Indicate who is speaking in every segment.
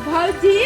Speaker 1: भौजी,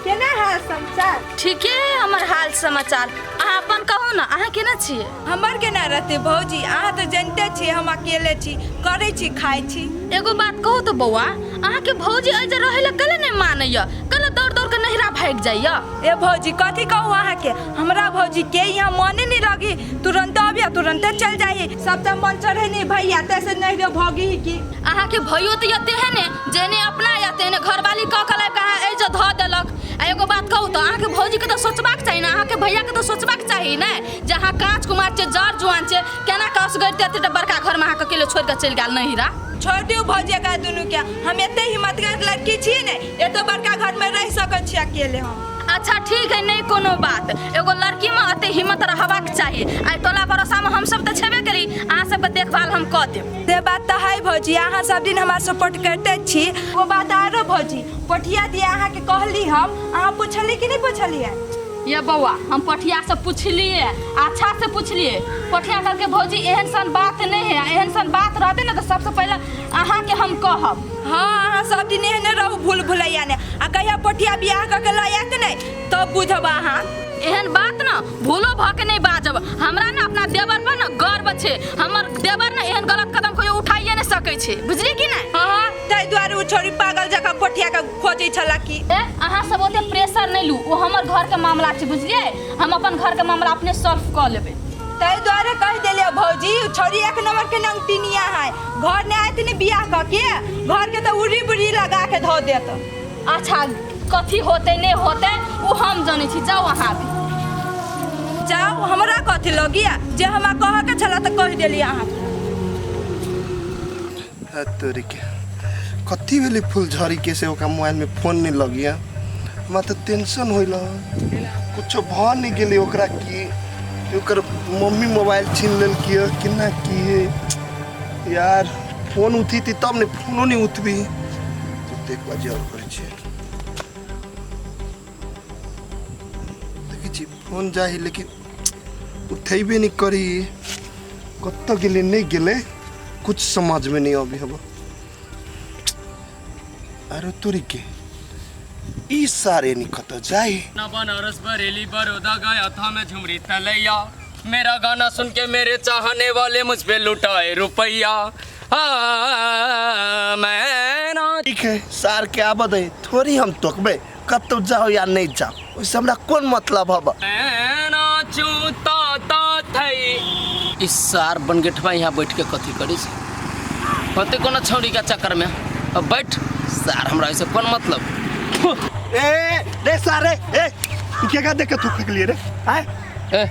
Speaker 1: केना हाल समाचार?
Speaker 2: ठीके है हमर हाल समाचार। अहाँ अपन कहू ने, अहाँ केना छियै?
Speaker 1: हमर केना रहतै भौजी, अहाँ तऽ जनिते छियै हम अकेले छी, करै छी खाइ छी।
Speaker 2: एगो बात कहू तऽ बौआ, अहाँके भौजी एहि जे रहै लए कले नहि मानैया, कले दौड़ दौड़ के नहिरा भागि जाइया।
Speaker 1: ए भौजी, कथी कहू अहाँके, हमरा भौजी के यहाँ मने नहीं लगी, तुरंत अबिया तुरंते चल जाइए, सब तऽ मन चढ़े नहीं भैया तैसे नहीं रे भौगी ही की।
Speaker 2: अहाँके भैयो तऽ एते है ने, जेने अपना या तेने घरवाली कऽ के लाबि कऽ अहाँ एहि जे धऽ देलक। आ एगो बात कहू तऽ अहाँके भौजीके तऽ सोचबाक चाही ने, अहाँके भैयाके तऽ सोचबाक चाही ने जे अहाँ काँच कुमार छियै, जर जुआन छियै, केना कऽ असगर एते बड़का घरमे अहाँके अकेले छोड़ि कऽ चलि गेल नहिरा।
Speaker 1: छोड़ दियौ भौजी एकरा दुनू के, हम एते हिम्मतगर लड़की छी ने, एते बड़का घर में रह सकै छी अकेले हम।
Speaker 2: अच्छा ठीक है, नहीं कोनो बात, एगो लड़की में एते हिम्मत रहबाक चाही। आइ टोला पड़ोसा में हम सब तऽ छेबे करी, अहाँ सबके देखभाल हम कऽ देब।
Speaker 1: से बात तऽ है भौजी, अहाँ सब दिन हमरा सपोर्ट करते छी। वो बात आरो भौजी, पठिया दिया अहाँके कहली हम, अहाँ पुछली कि नहीं पुछलियै?
Speaker 2: ये बौआ, हम पठिया से पुछलिए, अच्छा से पुछलिए। पठिया कहलकै भौजी एहन सन बात नहीं है, एहन सन बात रहते ना तो सबसे पहले अहाँ के हम कहब।
Speaker 1: हाँ, अहाँ सब दिन एहने रहू भूल भुलैया ने, आ कहिया पठिया बियाह कऽ के लऽ आयत ने तब बुझब अहाँ।
Speaker 2: एहन बात ना भूलो भऽ के नहीं बाजब। हमरा ना अपना देवर पर ना गर्व छै, हमर देवर ना एहन गलत कदम कहियो उठाइए नहीं सकै छै, बुझली कि नहीं?
Speaker 1: हाँ, ताहि दुआरे ओ छोरी पागल जकाँ पठिया के खोजै छला की।
Speaker 2: ए, अहाँ सब ओते प्रेशर नहीं लू, वो हमर घर के मामला छै, बुझलिए? हम अपन घर के मामला अपने सॉल्व कऽ लेबै।
Speaker 1: ताहि दुआरे कहि देलियै भौजी, ओ छोरी एक नंबर के नंगटिनिया है, घर नहि आयत ने बियाह कऽ के, घर के तऽ उड़ी बुड़ी लगा के धऽ देत।
Speaker 2: अच्छा कथी होतै नहि होतै ओ हम जनै छी, जाउ अहाँ अभी।
Speaker 1: जाउ, हमरा कथी लगिया, जे हमरा कहऽ के छला तऽ कहि देलियै अहाँके।
Speaker 3: तोरी के कथी भेलै फुलझड़ी के से ओकरा मोबाइल में फोन नहीं लगिया, हमरा तऽ टेंशन होइल, कुछो भऽ नहीं गेलै ओकरा की, ओकर मम्मी मोबाइल छीन लेलकी है केना की है यार। फोन उठी थी तब ने, फोनो नहीं उठबी। देख बाजी और करै छियै, देखै छी फोन जाइ लेकिन उठेबे नहीं करी, कतऽ गेलै नहीं गेलै कुछ समझ में नहीं अभी हब। अरे तोरी के ई सारे नहीं कतऽ जाई।
Speaker 4: ना बनारस बरेली बड़ौदा गया था मैं झुमरी तलैया, मेरा गाना सुन के मेरे चाहने वाले मुझ पे लुटाए रुपैया। हाँ, मैं ना
Speaker 3: ठीक है सार के आबऽ दे, थोड़ी हम तोकबै कतौ जाओ या नहीं जाओ, ओहिसँ हमरा कोन मतलब हब।
Speaker 4: मैं नाचूं ता ता थई। इस सार बनगेठवा यहाँ बैठ के कथी करी छै? होते कोनो छौड़ी के चक्कर में अब बैठ सार, हमरा ऐसे कोन मतलब।
Speaker 3: ए रे सारे, ए तू के का देख के थूक फेंकलिए रे? आय
Speaker 4: ए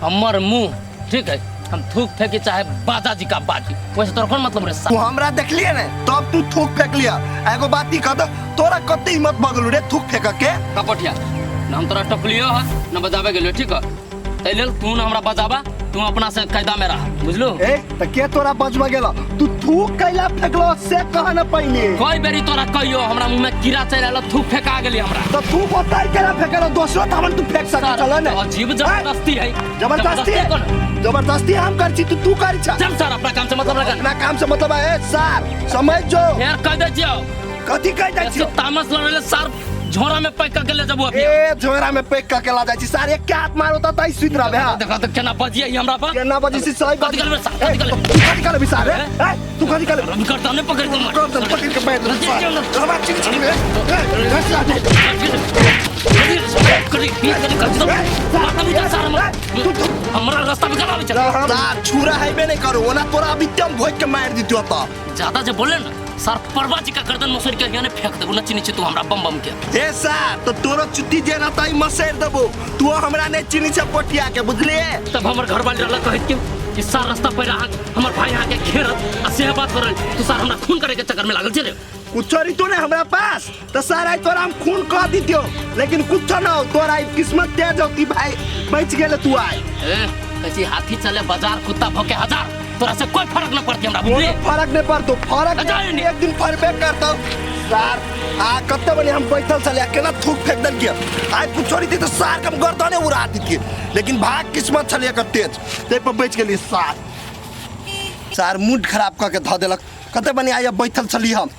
Speaker 4: हमर मुंह ठीक है, हम थूक फेंकी चाहे बाजा जी का बाजी, वैसे तोरा कोन मतलब रे सार?
Speaker 3: तू हमरा देखलिए ने तब तू थूक फेंक लिया। एगो बात ही कह दे, तोरा कते हिम्मत भऽ गेलौ रे थूक फेंक के?
Speaker 4: कपटिया न हम तोरा टोकलियो है न बजाबे गेलियो, ठीक है? ताहि लेल तू न हमरा बजाबा, तू अपना से कायदा में रह, बुझलू?
Speaker 3: ए त के तोरा बजबा गेल? तू थूक कैला फेंकलो से कह न पहिने।
Speaker 4: कई बेरी तोरा कहियो हमरा मुंह में कीड़ा चलि आयल, थूक फेंका गेली हमरा।
Speaker 3: त थूक ओतै कैला फेंकलो, दोसरो थामन तू फेंक सकै छल ने।
Speaker 4: अजीब जबरदस्ती है।
Speaker 3: जबरदस्ती है?
Speaker 4: कोन?
Speaker 3: जबरदस्ती हम कर छी, तू तू कर छा।
Speaker 4: चल सर अपना काम से मतलब रख।
Speaker 3: अपना काम से मतलब है सर, समझ जो।
Speaker 4: यार कह दे छियो।
Speaker 3: कथी कह दे छियो?
Speaker 4: तामस लड़ले सर झोरा में पैक करके ले जबो अभी।
Speaker 3: ए झोरा में पैक करके ला जाय छी सर, एक के हाथ मारो त तई सुति रहबे। हां
Speaker 4: देखा त केना बजियै हमरा पर,
Speaker 3: केना बजै छी सही
Speaker 4: कथी करबे सर, कथी करबे?
Speaker 3: तू कथी करबे सर? ए तू कथी करबे?
Speaker 4: हम करता नहीं पकड़ के मार।
Speaker 3: करता पकड़ के बैठ सर। हमरा चिन चिन रे। ए
Speaker 4: हमरा रास्ता में करावे चल।
Speaker 3: सर छुरा हैबे नहीं करू, ओना तोरा अभी तम भोज के मार दितियो त।
Speaker 4: ज्यादा जे बोले ना सर परवा जी का गर्दन मसोड़ के यानी फेंक देबो, नची नीचे तू हमरा बम बम के।
Speaker 3: ए सर तो तोरो चुट्टी जे ना तई मसेर देबो, तू हमरा नहीं चिनी छ पटिया के, बुझलिए?
Speaker 4: तब हमर घर वाले रहला कहत के कि सर रास्ता पर अहाँ हमर भाई अहाँ के घेरत आ सेह बात करल, तू सर हमरा खून करे के चक्कर में लागल छे रे।
Speaker 3: कुछो रही तो ने हमरा पास त सर I तोरा हम खून कर दितियो, लेकिन कुछो ना हो, तोरा आई किस्मत तेज होती भाई, बच गेल तू आय।
Speaker 4: ए कची हाथी चले बाजार कुत्ता भौंके हजार, तोरा से कोई फर्क न पड़ती हमरा, बुझलिए?
Speaker 3: कोनो फर्क नहीं पड़तो, फर्क
Speaker 4: अच्छा, नहीं।
Speaker 3: एक दिन फरबे करतो सर। आ कते बनी हम बैठल छलियै, केना थूक फेंक देलकै, आइ कुछो रहितै तऽ सार के हम गर्दने उड़ा दितियै, लेकिन भाग किस्मत छलियै एकर तेज, ताहि पर बचि गेलियै सार। सार मूड खराब कऽ के धऽ देलक। कते बनी आइ बैठल छलियै हम।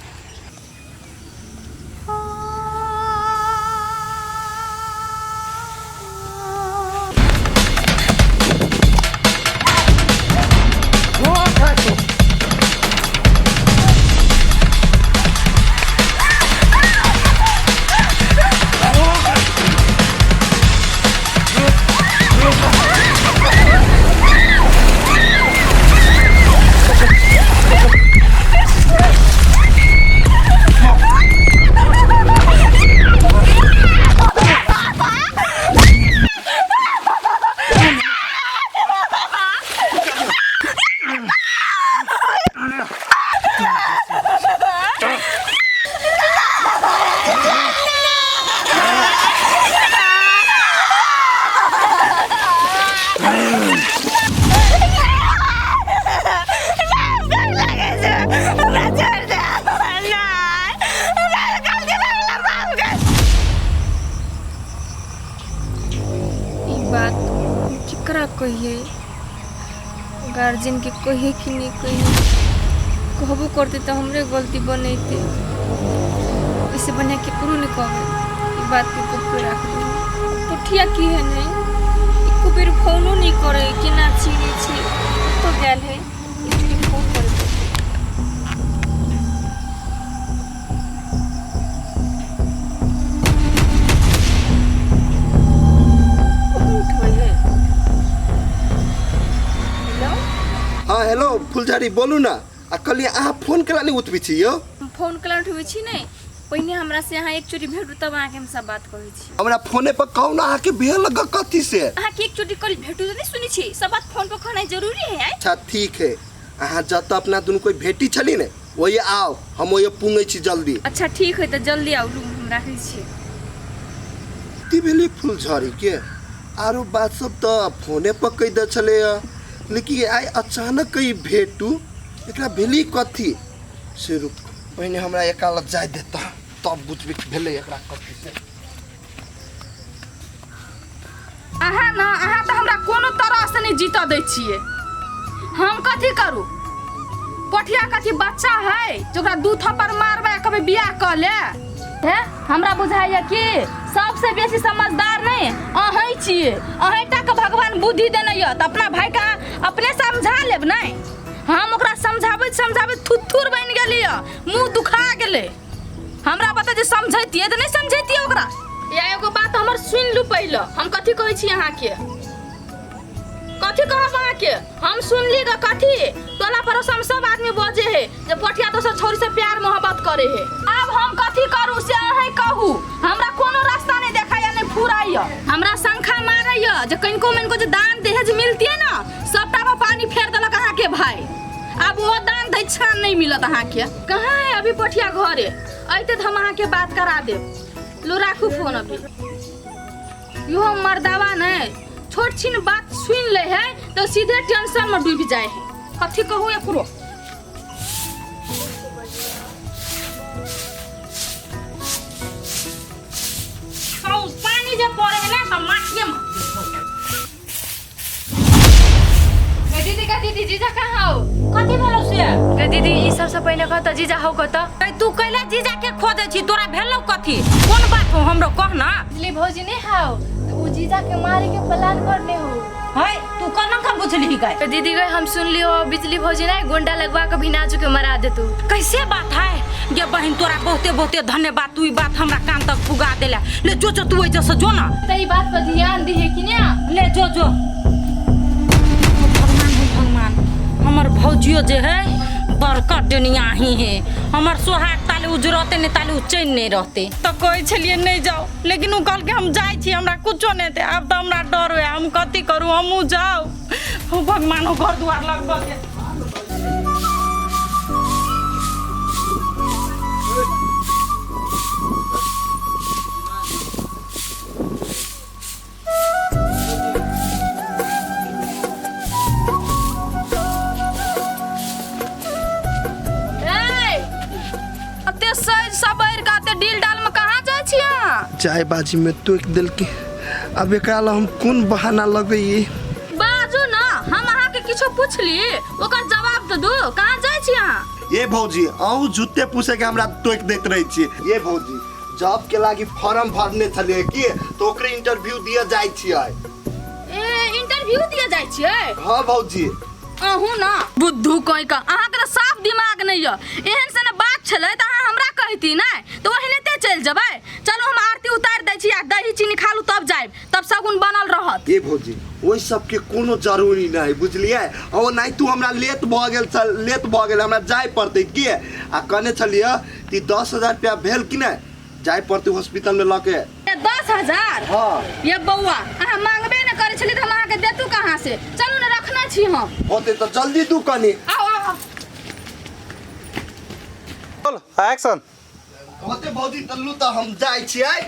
Speaker 5: कहिए गार्जियनके कहिए कि नहि कहिए कहबो करतै तऽ हमरे गलती बनेतै ओहिसँ बढ़िआँ ककरो नहि कहबै ई बातके गुप्त राखबै पोठिया की है नहीं एको बेर फोनो नहि करै केना छी नहि छी कतऽ गेल है एकचोटि फोन करै पड़तै। फोन उठबै है हेलो
Speaker 3: हाँ हेलो फुलझड़ी बोलू ना आ कहलियै अहाँ फोन केला नहि उठबै छी यौ
Speaker 5: हम फोन केला उठबै छी नहि पहिने हमरा से अहाँ एकचोटि भेटू तब अहाँके हम सब बात कहै छी
Speaker 3: हमरा फोने पर कहू ना अहाँके भेल ग कथी से
Speaker 5: अहाँके एकचोटि कल भेटू तऽ नहि सुनै छी सब बात फोन पर कहनाइ जरूरी है आइ
Speaker 3: अच्छा ठीक है अहाँ जतऽ अपना दुनू कोई भेटी छली ने ओहि आउ हम ओहि पुंगै छी जल्दी
Speaker 5: अच्छा ठीक है तऽ जल्दी आउ लू हम राखै छी
Speaker 3: कथी भेलै फुलझड़ी के आरो बात सब तऽ फोने पर कहि दै छलै लेकिन आइ अचानक कही भेटू एकरा भेलै कथी से रुक पहिने हमरा एकालत जाय देता तब बुझबै कि भेलै एकरा कथी से
Speaker 2: अहाँ ने अहाँ तऽ हमरा कोनो तरहसँ नहि जीतऽ दै छियै हम कथी करू पोठिया कथी बच्चा है जे ओकरा दू थप्पड़ मारबै आ कहबै बियाह कऽ ले हे हमरा बुझाइए कि सबसे बेसी समझदार नहि अहीं छियै अहीं टाके भगवान बुद्धि देने यऽ तऽ अपना भाइके अहाँ अपने समझा लेब नहि हम ओकरा समझाबैत समझाबैत थुथुर बनि गेलियै मुँह दुखा गेलै हमरा बता जे समझैतियै तऽ नहि समझैतियै ओकरा या एगो बात हमर सुनि लू पहिले हम कथी कहै छी अहाँके कथी कहब अहाँके हम सुनली ग कथी टोला पड़ोस में सब आदमी बजे है जे पोठिया दोसर छोरी से प्यार मोहब्बत करे है आब हम कथी करू से अहीं कहू हमरा कोनो रास्ता नहीं देखाया नहीं फुराइया हमरा शंखा मारैया जे कनिको मनिको जे दान दहेज मिलतियै ना सबटा पर पानी फेर देलक अहाँके भाई आब वो दान दक्षिणा नहीं मिलत अहाँके कहाँ है अभी पोठिया घरे अइते तऽ हम अहाँके बात करा देब लो राखू फोन अभी इहो मर्दावा ने छोट छिन बात सुन ले है तो सीधे टेंशन में डूबि जाए है कथी कहू एकरो पानी जे पड़े है ना तो माटिए में
Speaker 5: गे दीदी का दीदी जीजा कहाँ हो
Speaker 6: कथी भेलौ से
Speaker 5: गे दीदी ई सबसे पहिले कह त जीजा हो कत
Speaker 6: ऐ तू कैला जीजा के खोजै छी तोरा भेलौ कथी कोन बात हो हमरो कह ना
Speaker 5: बिजली भौजी नहीं हाओ तो उ जीजा के मारे के प्लान करने हो
Speaker 6: है तू कना का बुझली गए
Speaker 5: तो दीदी गए हम सुन लियो बिजली भौजी ना गुंडा लगवा के भी नाचू के मरा देतू
Speaker 6: कैसे बात है गे बहिन तोरा बहुते बहुते धन्यवाद तू ई बात हमरा कान तक पुगा देला ले जो जो तू ऐसे जो ना
Speaker 5: तो ई बात पर ध्यान दिहे कि ना
Speaker 6: ले जो जो ओ भगवान हो भगवान हमर भौजियो जे है बड़का डनिया ही है हमर सोहाग ताले उजरते नहीं ताले उ चैन नहीं रहते तो कहै छलियै नहीं जाओ लेकिन उ कहलकै हम जाइ छी हमरा कुछो नहीं हेतै आब तऽ हमरा डर होय हम कथी करू हमहूँ जाउ हो भगवान हो घर दुआर लगबऽ के
Speaker 2: ए अते सज सबैर के अते डील डाल में कहाँ जाइ छी अहाँ
Speaker 3: जाय बाजी में टोकि देलकै आब एकरा लए हम कोन बहाना लगैयै
Speaker 2: बाजू ना हम अहाँके किछो पुछली ओकर जवाब तऽ दू कहाँ जाइ छी अहाँ
Speaker 3: ये भौजी अहूँ झूठे पूछे के हमरा टोकि दैत रहै छियै ये भौजी जॉब के लागी फॉर्म भरने छलियै की तऽ ओकरे इंटरव्यू दिअ जाइ छियै
Speaker 2: ए इंटरव्यू दिअ जाइ छियै
Speaker 3: हाँ भौजी
Speaker 2: अहूँ ना बुद्धू कहीं का अहाँके तऽ साफ दिमाग नहि यऽ एहन सन बात छलै तऽ अहाँ हमरा कहती नहि तऽ ओहिनाते चलि जेबै चलू हम आरती उतारि दै छी आ दही चीनी खा लू तब जायब तब शगुन बनल रहत
Speaker 3: ए भौजी ओहि सबके कोनो जरूरी नहि बुझलियै ओ नहि तू हमरा लेट भऽ गेल छल लेट भऽ गेल हमरा जाय पड़तै के आ कहने छलियै कि 10,000 रुपया भेल कि नहि जाय पड़तै हॉस्पिटलमे लऽ के
Speaker 2: ए, 10,000
Speaker 3: हाँ
Speaker 2: ये बौआ अहाँ मांगबे ने करै छलियै तऽ हम अहाँके देतू कहाँ से चलू ने रखने छी हम
Speaker 3: होतै तऽ जल्दी तू कनी
Speaker 2: आउ आउ आउ
Speaker 7: बोल एक्शन
Speaker 3: होतै भौजी तल्लू तऽ हम जाइ छियै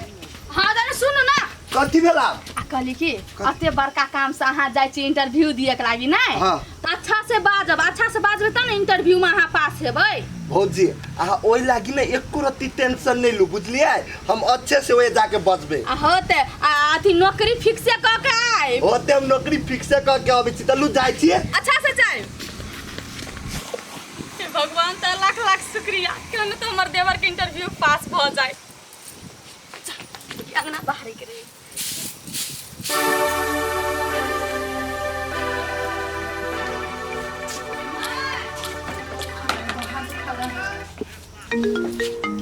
Speaker 2: हाँ दादा सुनू ना
Speaker 3: कथी भेला
Speaker 2: आ कहली कि अते बड़का काम से अहाँ जाइ छी इंटरव्यू दिए के लागी नहि
Speaker 3: हाँ।
Speaker 2: तऽ अच्छा से बाजब अच्छा से बाजबै तब ने इंटरव्यू में अहाँ पास हेबै
Speaker 3: भौजी अहाँ ओहि लागी ने एको रत्ती टेंशन नहि लू बुझलियै हम अच्छे से ओहि जाके बजबै
Speaker 2: आ होते आ अथी नौकरी फिक्से कऽ के जाए।
Speaker 3: ओते हम नौकरी फिक्स क के अबै छी, चलू जाइ छियै।
Speaker 2: अच्छा से जाए। हे भगवान, त लाख लाख शुक्रिया, क्यों न तो हमर देवर के इंटरव्यू पास भ जाए। अंगना बाहर के रही।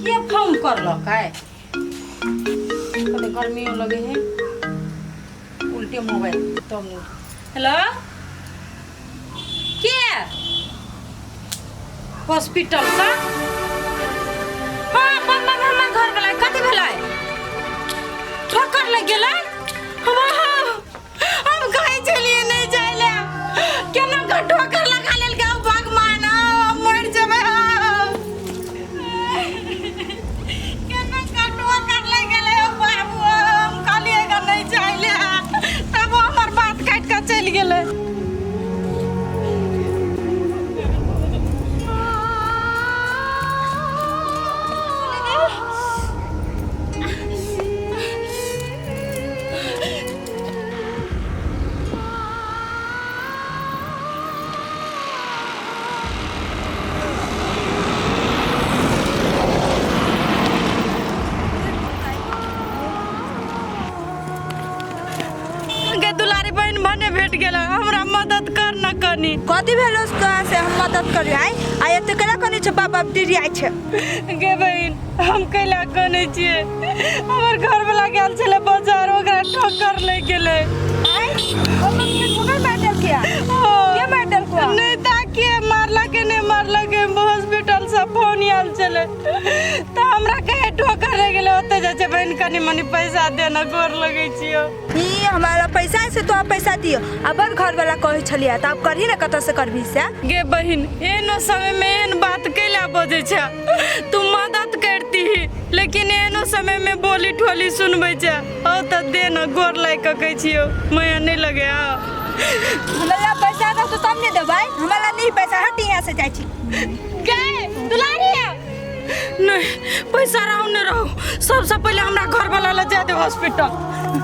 Speaker 6: के फोन करलक है? कते गर्मियो लगे है, उल्टे मोबाइल तब नहीं। हेलो, के हॉस्पिटल से? हाँ, बम बम हमर घर वाला कथी भेलै? ठोकर लग गेलै। हम कहीं चलिए नहीं जाइले, केना के ठोकर लगा लेलकै। भगवान, हम मरि जेबै। हम केना के ठोकर लग गेलै बाबू। हम कहलियै ग नहीं जाइले, तब हमर बात काटि कऽ चलि गेलै। गे दुलारी बहन, भने भेट गेल, हमरा मदद कर न कनी।
Speaker 1: कथी भेलो तोरा से हम मदद करी? आइ आ एते केना कनी छै बाप बाप डिरियाइ छै?
Speaker 6: गे बहन, हम कैला कनै छियै? हमर घरवला गेल छलै बाजार, ओकरा ठोकर लागि गेलै।
Speaker 1: आइ ओ मम्मी ठोकर मारि देलकै? के मारि देलको?
Speaker 6: नहि ता के मारलक नहि मारलक, हॉस्पिटल से फोन आयल छलै तऽ हमरा कहे ठोकर लागि गेलै। ओतऽ जाइ छै बहन, कनी मनी पैसा देना, गोर लगै छियौ।
Speaker 1: ई हमारा पैसा से तो पैसा दियो, अपन घर वाला कहै छलियै तऽ आब करही ने, कतऽ से करबही से?
Speaker 6: गे बहिन, एहनो समय में एहन बात कैला बजै छै? तू मदद करती, लेकिन एहनो समय में बोली ठोली सुनबै छै। औ तऽ दे न, गोर लागि कऽ कहै छियौ, माया नहि लगे। आ
Speaker 1: हमरा पैसा रहतो तब ने देबै, हमरा नहीं पैसा, हट यहाँ से, जाइ छी।
Speaker 6: गे दुलारी, नहीं पैसा रहू नहि रहू, सबसँ पहिले हमरा घरवाला लए जाय दे हॉस्पिटल।